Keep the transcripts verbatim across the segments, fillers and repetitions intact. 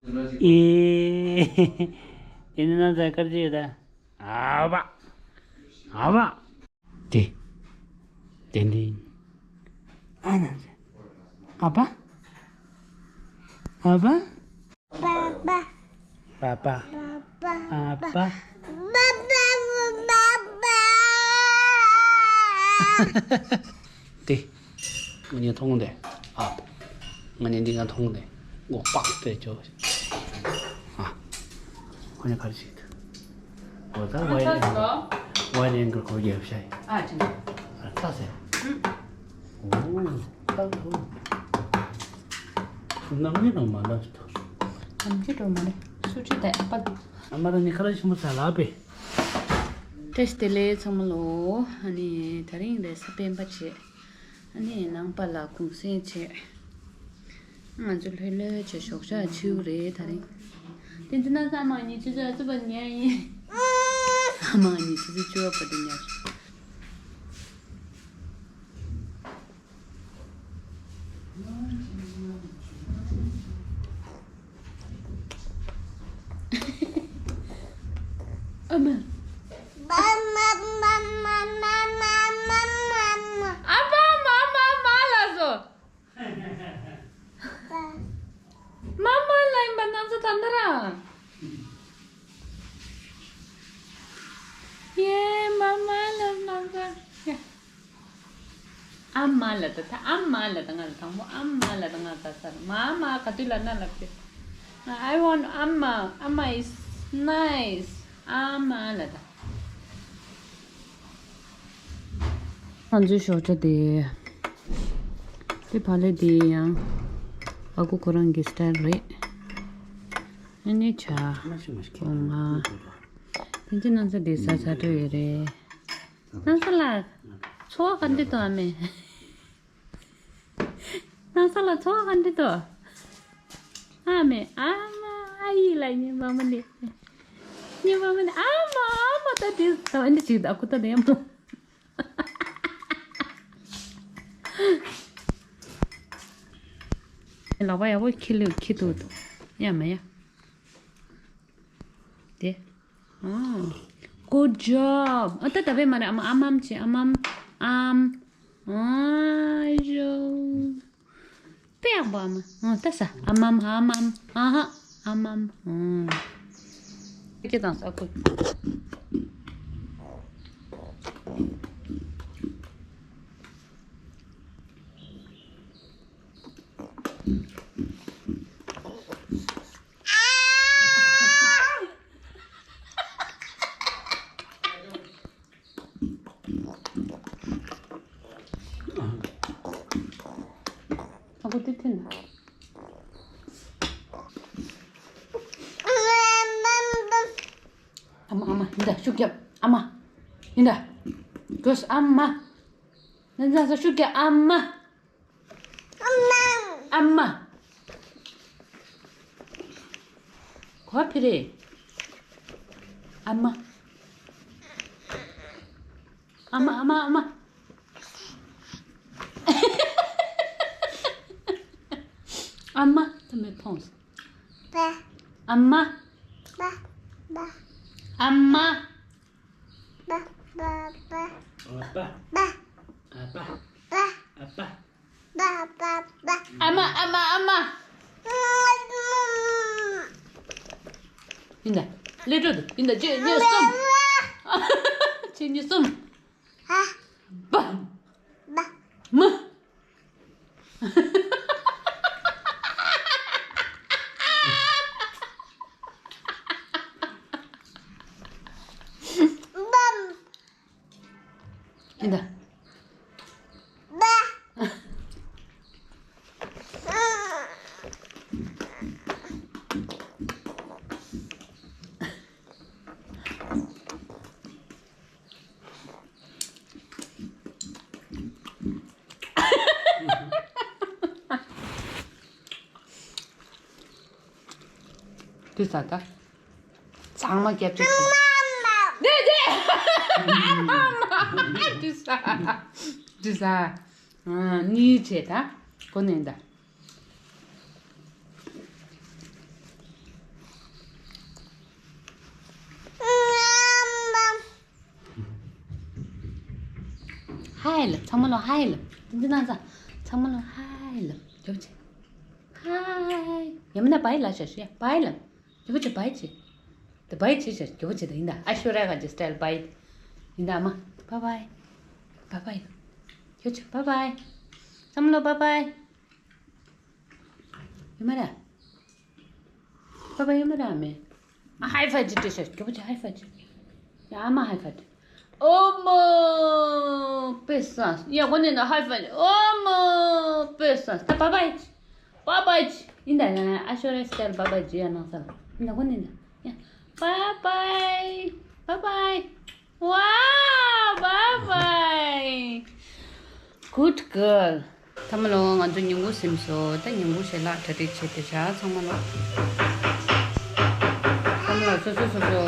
ཨེ། དེ་ནི་ན་ཚ་དཀར་ཅིག་ད། ཨ་བ། ཨ་བ། དེ། དེ་འདི། ཨ་ན་ཚ། ཨ་བ། ཨ་བ། པ་པ། པ་པ། པ་པ། ཨ་པ། པ་པ། པ་པ། དེ། ང་གཉིས་མཐོང་དེ། ཨ། ང་གཉིས་འདི་ང་མཐོང་དེ། མགོ་པག་སྤྲད་ཆོག་ཨ། ཁོ་གཉིས་ག་རེ་བྱེད་ཀྱི་འདུག་འོ་ད་ཝའི་ཨེང་གལ། ཝའི་ཨེང་གལ་གོ་རྒྱབ་ཤ་ཡི། ཨ་ཅི། ཨ་ལྟ་ཟེར། ཨུ། འོ་ད་འོ། ནམ་གྱི་ནང་མ་ལབ་ཅི་ཐོག་ནམ་གྱི་འགྲོ་མ་རེད། སུ་ཅི་དེ་ཨ་པ། ཨ་མ་ར་ནི་ཁ་ར་ཞིམ་པོ་ཟ་ལ་པེ། བཀྲ་ཤིས་བདེ་ལེགས་ཚང་མ་ལོ། ཨ་ནི་དེ་རིང་རེས་གཟའ་སྤེན་པ་བྱས། ཨ་ནི་ནང་པ་ལ་གུང་སེང་བྱས། ང་ཚོ་ལྷོད་ལྷོད་བྱས་ཞོགས་ཇ་མཆོད་རེད་དེ་རིང་། དེ་ཚོ་ན་ཚ་མ་ཉི་ཆུ་ཚོད་ཨ་ཚུ་བ་ཉལ་ཡིན། ཨ་མ་ཉི་ཆུ་ཚོད་བཅུ་བ་བར་དུ་ཉལ། ཨ་མ། ཨ་མ་མ་མ་མ་ལ་སོ། མ་མ་ལ་ཡིན་པ་ན་ཚ་ད་འདི་ར། ཡེ་མ་མ་ལ་ན་ཚ། ཨ་མ་ལ་ད་ད་ཨ་མ་ལ་ད་ང་ལ་དང་པོ་ཨ་མ་ལ་ད་ང་ད་ས་མ་མ་ག་དུས་ལ་ན་ལ་ཕེ། I want ཨ་མ། ཨ་མ་is nice. ཨ་མ་ལ་ད། ང་ཚོའི་ཞོགས་ཇ་དེ། དེ་བག་ལེབ་དེ་ཡང་ཨ་ཁུ་ཁོ་རང་གི་སི་ཊལ་རེད། ཨ་ནི་ཇ། སྒོ་ང་། དེ་ཚོ་ན་ཚ་དེ་ཟ་ཚ་འགྲོ་ཡོད་རེད། ན་ཚ་ལ། ཚོར་བ་ག་འདྲ་འདུག་ཨ་མས། ན་ཚ་ལ་ཚོར་བ་ག་འདྲ་འདུག་ཨ་མས། ཨ་མ། ཨ་ཡི་ལ་ཉེ་མ་མ་ནི། ཉེ་མ་མ་ནི་ཨ་མ་ཨ་མ། ད་དེ་ད་འདི་ཅིག་ད་ཁུ་ད་དེ་མོ། ལག་པ་ཡག་པོ་འཁྱེར་ལོས་འཁྱེར་འདུག་ཡ་མ་ཡ། དེ། ཨ། Good job. ཨ་ད་ད་བས་མ་རེད། ཨ་མ་ཨ་མམ་བྱེད། ཨ་མམ། ཨམ། ཨ་ཞོ། དཔེ་ཡག་པོ་ཨ་མ། ཨ་ད་ས། ཨ་མམ་ཨ་མམ། ཨ་ཧ། ཨ་མམ། ཨ། ཁྱེད་དང་ས་ཁུ། ཨ་ཁུ་དེ་འཐེན་ན། ཨ་མ་ཨ་མ་ཡིན་ད་ཤུགས་རྒྱབ། ཨ་མ་ཡིན་ད། གོས་ཨ་མ། ན་ཚ་ཤུགས་རྒྱབ། ཨ་མ། ཨ་མ། གོ་ཕི་རེ། ཨ་མ། ཨ་མ་ཨ་མ་ཨ་མ། ཨ་མ་ད་མེ་ཕོངས། ཨ་མ། ཨ་མ། ཨ་ཕ། ཨ་ཕ། ཨ་ཕ། ཨ་མ་ཨ་མ་ཨ་མ། ཡིན་ད། ལས་འགྲོ་འདུག་ཡིན་ད། ཅེ་གཉིས་གསུམ། ཅེ་གཉིས་གསུམ། པ། མ། ཡིན་ད། དེ་ཟ་ད། ཚང་མ་སྐྱབས་བཅོལ་བྱེད། དེ་དེ། དེ་ཟ། དེ་ཟ། ཨ། གཉིས་བྱེད་ད། གོ་ནས་ད། ཧའི་ལབ། ཚང་མ་ལོ་ཧའི་ལབ། དེ་འདི་ན་ཚ། ཚང་མ་ལོ་ཧའི་ལབ། རྒྱབ་ཆེ། ཧའི། ཡང་མིན་ན་བའི་ལབ་ཤག་ཤི་ཡ། བའི་ལབ། རྒྱབ་ཆེ་བའི་ཆེ། དེ་བའི་ཆེ་ཤག་རྒྱབ་ཆེ། དེ་ཡིན་ད་ཨ་ཤོ་ར་ག་ཅི་སི་ཊའིལ་བའི། ཡིན་ད་ཨ་མ། བའི་བའི། བའི་བའི། རྒྱབ་ཆེ་བའི་བའི། ཚང་མ་ལོ་བའི་བའི། ཡོད་མ་རེད། པ་པ་ཡོད་མ་རེད་ཨ་མས། ཨ་ཧའི་ཕའི་ཅིག་སྤྲད་ཤག་རྒྱབ་ཆེ་ཧའི་ཕའི་ཅིག་ཡ་ཨ་མ་ཧའི་ཕའི་ཅིག་ཨོ་མོ་པེ་སངས། ཡ་གོ་ནས་ན་ཧའི་ཕའི་ཅིག་ཨོ་མོ་པེ་སངས། ད་པ་པའི་ཅིག་པ་པའི་ཅིག་ཡིན་ད་ཡ་ཨ་ཤོ་ར་སི་ཊའིལ་པ་པའི་ཅིག་ཡ་ནང་ས་ལ་ཡིན་ད་གོ་ནས་ན་ཡ་པ་པའི་པ་པའི། Wow, bye bye. Good girl. ཐ་མ་ལོ་ང་ཚོ་ཉིན་གུང་ཟིན་སོང་། ད་ཉིན་གུང་ཞལ་ལག་གྲ་སྒྲིག་བྱེད་དེ་བཞག་ཚང་མ་ལོ། ཚང་མ་ལོ་སོ་སོ་སོ་སོ་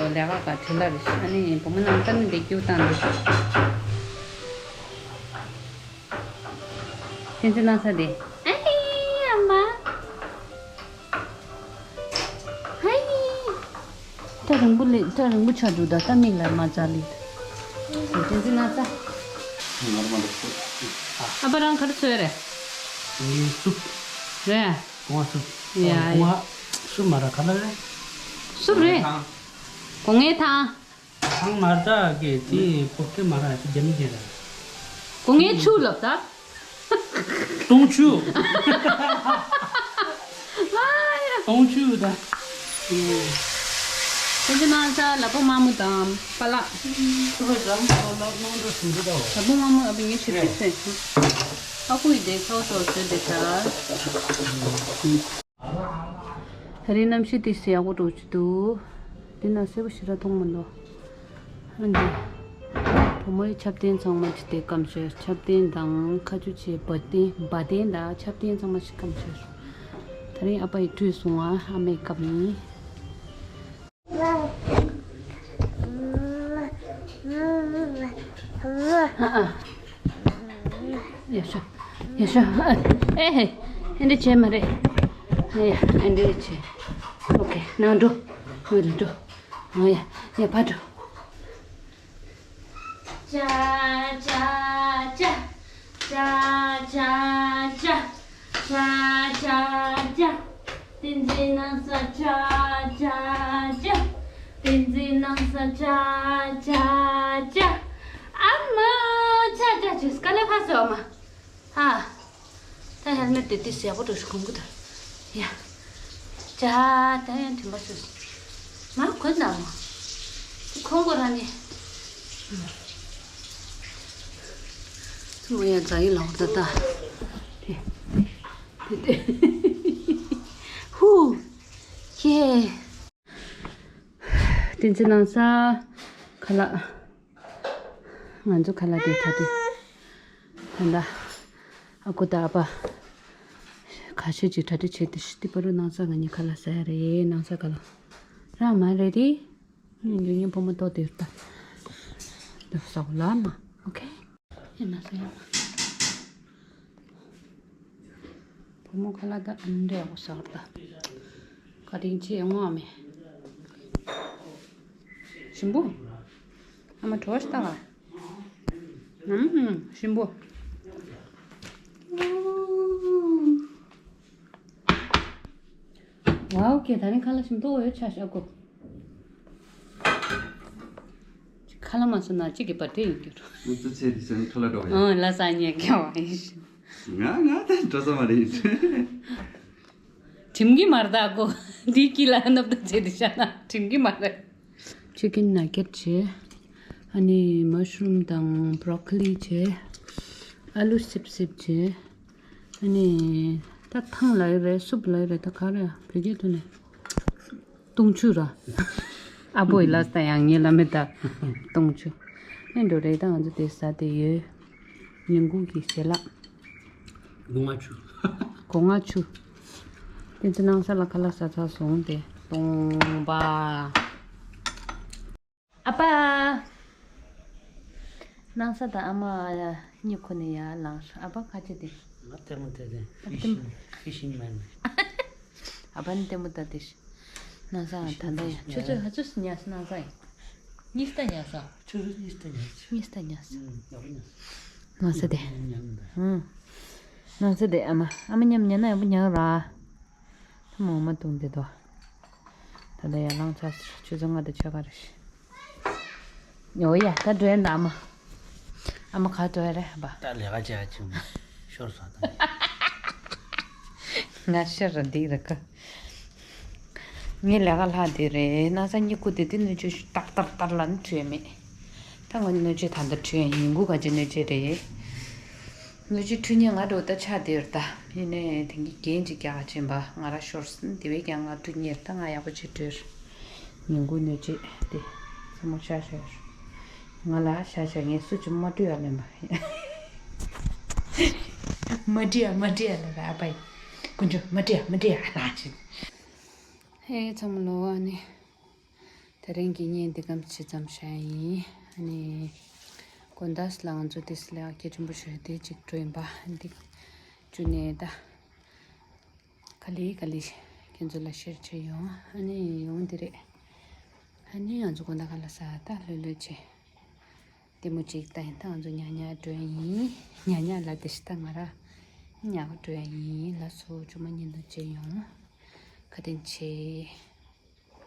ལས་ཀ་ག་བྲེལ་ལ་རེད། ཨ་ནི་བུ་མོ་ནང་ལྟ་ནི་འདི་སྐྱུག་བཏང་འདུག་བསྟན་འཛིན་སྣང་ས་དེ། ཨ་ཧེ། ཨ་མ། ཧའི། ད་རིང་པོ་ལས་ད་རིང་པོ་ཆགས་འདུག་ད་ད་མིག་ལ་མ་ཙ་ལི། བསྟན་འཛིན་སྣང་ས། ང་རང་མ་འདུག་ཨ་ཕ་རང་ག་རེ་བཟོས་རེད། ངའི་སུབ། རེད། སྒོ་ང་སུབ། ཡ་ཡ། སྒོ་ང་སུབ་མ་ར་ག་ལ་རེད། སུབ་རེད། སྒོ་ངའི་ཐང་། ཐང་མ་ར་གི་དེ་པོ་ཏི་མ་ར་དེ་རྒྱ་མི་གི་རེད། སྒོ་ངའི་ཆུ་ལབ་ད། སྟོང་ཆུ། སྟོང་ཆུ་ད། བསྟན་འཛིན་སྣང་ས་ལ་ཕུག་དམར་མོ་དང་པ་ལགས། ལ་ཕུག་དམར་མོ་ཨ་ཕ་ངའི་ཆུ་ཆུ་ཟེར་ཆུ། ཨ་ཁུ་ཡི་དེ་ཚོགས་ཚོགས་བཟོས་དེ་ཆ། ད་རིང་གནམ་གཤིས་ཏོག་ཙམ་ཡག་པོ་འགྲོ་གི་འདུག་དེ་ན་སེར་པོ་ཞེ་དྲག་མཐོང་མི་འདུག་ཨ་འདི། བུ་མོའི་ཆབ་རྟེན་ཚང་མ་ཅིག་དེ་སྐམ་ཤོར། ཆབ་རྟེན་དང་ཁ་ཆུ་ཆེ་བ་དན་བ་དན་དང་ཆབ་རྟེན་ཚང་མ་ཞིག་སྐམ་ཤོར། ད་རིང་ཨ་ཕ་ཡི་ཁྲུས་སོང་ཨ་ཨ་མའི་སྐབས་ཡིན། ཨ་ཨ། ཡ་ཤོ། ཡ་ཤོ། ཨེ་ཧེ། ཨེ་འདྲ་བྱེད་མ་རེད། ཨེ་ཡ་ཨེ་འདྲ་བྱེད། ཨོ་ཁེ་ནང་འགྲོ། ནང་འགྲོ། ཨ་ཡ་ཡ་ཕར་འགྲོ། ཅ་ཅ་ཅ། ཅ་ཅ་ཅ། ཅ་ཅ་ཅ། བསྟན་འཛིན་སྣང་ས་ཅ་ཅ་ཅ། བསྟན་འཛིན་སྣང་ས་ཅ་ཅ་ཅ། ཨ་མ་ཅ་ཅ་ཅ། དཀའ་ལས་ཁག་སོང་ཨ་མ། ཧ། ད་ཧེལ་མེད་དེ་དེ་ཟས་པོ་འགྲོ་ཞིག་གོན་གི་ད། ཡ། ཅ་ད་ཡང་དྲན་པ་སོས། མ་གོན་ན་མ། ཁོང་ཁོ་རང་ནི། མོ་ཡ་ཛ་ཡི་ལའོ་ད་ད། དེ། དེ་དེ། ཧུ། ཁྱེ། བསྟན་འཛིན་སྣང་ས། ཁ་ལག་ང་ཚོ་ཁ་ལག་དེ་གྲ་སྒྲིག་ད་ལྟ་ཨ་ཁུ་དང་ཨ་ཕ་ཁ་ཤས་ཅིག་གྲ་སྒྲིག་བྱས་ཏེ་ཤི་ཏི་པ་རུ་སྣང་ས་ང་གཉིས་ཁ་ལག་ཟ་ཡ་རེད། སྣང་ས་ཁ་ལག་རང་མ་རེད་དེ། ངའི་ཉོ་ཉོ་བུ་མོ་ཏོ་དེ་ལྟ། འདི་ཟ་གོ་ལ་མ། ཨོ་ཁེ། ཡིན་ན་ཟ་ཡ་མ། བུ་མོ་ཁ་ལག་ད་ཨ་འདྲ་ཡག་པོ་ཟ་གོ་ལ། བཀའ་དྲིན་ཆེ་ངོ་ཨ་མས། ཞིམ་པོ། ཨ་མ་བྲོ་བ་ཞིག་ལྟ་ག་ཨམ། ཞིམ་པོ། ཝའོ། ཀྱེ་ད་རིང་ཁ་ལག་ཞིམ་ཏོག་ཡོད་ཆ་ཤག་གོ། ཁ་ལག་མ་ཟ་ན་གཅིག་གི་བར་ཐེ་ཡོད་རྒྱུ་རུ། ང་ཚོ་ཚེ་འདི་ཚོའི་ཁ་ལག་འགྲོ་བ་ཡིན། ཨང་ལ་ས་ཉེ་ག་བ་ཡིན། ང་ང་ད་འགྲོ་ས་མ་རེད། གྲིམ་གི་མར་ད་གོ། འདི་ཀི་ལ་ནབ་ད་ཚེ་འདི་ཤ་ན་གྲིམ་གི་མ་རེད། ཅི་ཀིན་ན་གེ་ཊི་བྱས། ཨ་ནི་མ་ཤ་རུམ་དང་བྷ་རོ་ཀོ་ལི་བྱས། ཨ་ལུ་སིབ་སིབ་བྱས། ཨ་ནི་ད་ཐང་ལ་ཡོད་རེད། སུབ་ལ་ཡོད་རེད། ད་ག་རེ་བོད་སྐད་ཐོག་ནས་སྟོང་ཆུ་ར། ཨ་བོ་ཡི་ལ་ས་ཡང་ངེད་ལ་མེད་ད་སྟོང་ཆུ། ཨེ་འགྲོ་རེད། ད་ང་ཚོ་དེ་ཟ་དེ་ཡོད། ཉིན་གུང་གི་ཞལ་ལག་སྒོ་ང་ཆུ། སྒོ་ང་ཆུ། དེ་ཚོ་སྣང་ས་ལ་ཁ་ལག་ཟ་ཚར་སོང་སྟེ་སྟོང་པ། ཨ་ཕ། སྣང་ས་དང་ཨ་མ་གཉིས་ཁོ་ནས་ཡར་ལངས་སོང་། ཨ་ཕ་ཁ་ཆེ་དེ། ང་ལྟད་མོ་བལྟས་ཏེ། ཨ་ཕ་ཕི་ཤིང་། ཕི་ཤིང་མེན། ཨ་ཕ་ནི་ལྟད་མོ་ལྟ་དེ། སྣང་ས་ད་ལྟ་ཡང་ཆུ་ཚོད་ཧ་ཚོད་ཉལ་སྣང་ས་ཡིན། གཉིས་ལྟ་ཉལ་ས། ཆུ་ཚོད་གཉིས་ལྟ་ཉལ་ས། གཉིས་ལྟ་ཉལ་ས། ཨུམ། ཡག་པོ་ཉལ་ས། ང་ས་དེ། ཨང་། ང་ས་དེ་ཨ་མ་ཨ་མ་མཉམ་ཉལ་ན་ཡག་པོ་ཉལ་ར། ད་མོ་མ་བཏུང་དེ་དོ། ད་ལྟ་ཡར་ལངས་ཚར་ཆུ་ཚོད་ལྔ་དང་ཕྱེད་ཀ་རེད། ཉོ་ཡ་ད་འགྲོ་ཡ་ན་ཨ་མ། ཨ་མ་ག་འགྲོ་ཡ་རེད་ཧ་པ། ད་ལས་ཀ་བྱ་ཆུང་ཤོར་སོང་ད། ང་ཤར་ར་འདིག་ར་ཀ། ངའི་ལས་ཀ་ལྷག་དེ་རེད། ན་ཚ་སྙིང་ཁུ་དེ་དེ་སྣོད་བཅུད་ཏག་ཏག་ཏག་ལ་ནི་བྲོས་མེད། ད་ང་སྣོད་བཅུད་ད་ལྟ་བྲོས་ཡིན། ཉིན་གུང་ག་ཅི་སྣོད་བཅུད་རེད། སྣོད་བཅུད་འཁྲུ་ཉེ་ང་འགྲོ་ད་ཆ་དེར་ད་ཡིན་ནས་དེང་གི་རྒན་ཅིག་རྒྱག་ཅིན་པ་ང་ར་ཤོར་སིན་དེ་བས་ཀྱང་ང་འཁྲུ་ཉེར་ད་ང་ཡག་པོ་བྱེད་བྲོས། ཉིན་གུང་སྣོད་བཅུད་དེ་ཚ་མོ་ཤ་ཤོར། ང་ལ་ཤ་ཤ་ངས་སུ་ཅི་མ་བྲོས་ཡ་ལེན་པ། མ་བྲིས་ཡ་མ་བྲིས་ཡ་ལ་ར་པའི་ཀུན་སྤྱོད་མ་བྲིས་ཡ་མ་བྲིས་ཡ་ལ་ཅི། ཧེ་ཚང་མ་ལོ་ཨ་ནི། དེ་རིང་གི་བརྙན་འདི་གམ་ཅི་ཙམ་བྱ་ཡིན། ཨ་ནི། དགོང་དག་ལ་ང་ཚོ་དེ་སི་ལ་སྐད་ཆེན་པོ་ཞུ་དེ་གཅིག་འགྲོ་ཡིན་པ་འདི། ཅུ་ནས་ད། ག་ལེ་ག་ལེ། ཁྱེད་ཚོ་ལ་ཤེར་བྱེད་ཡོང་། ཨ་ནི་ཡོང་འདི་རེད། ཨ་ནི་ང་ཚོ་དགོང་དག་ག་ལ་ས་ད་ལྷོད་ལྷོད་བྱེད། ལྟད་མོ་ཅིག་ལྟ་ཡིན། ད་ང་ཚོ་ཉལ་ཉལ་འགྲོ་ཡ་ཡིན། ཉལ་ཉལ་ལ་དེ་ཤི་ད་ང་ར་ཉལ་ག་འགྲོ་ཡ་ཡིན། ལ་སོ་ཅུ་མ་ཉིན་དུ་བྱེད་ཡོང་། ཁ་དན་ཆེ།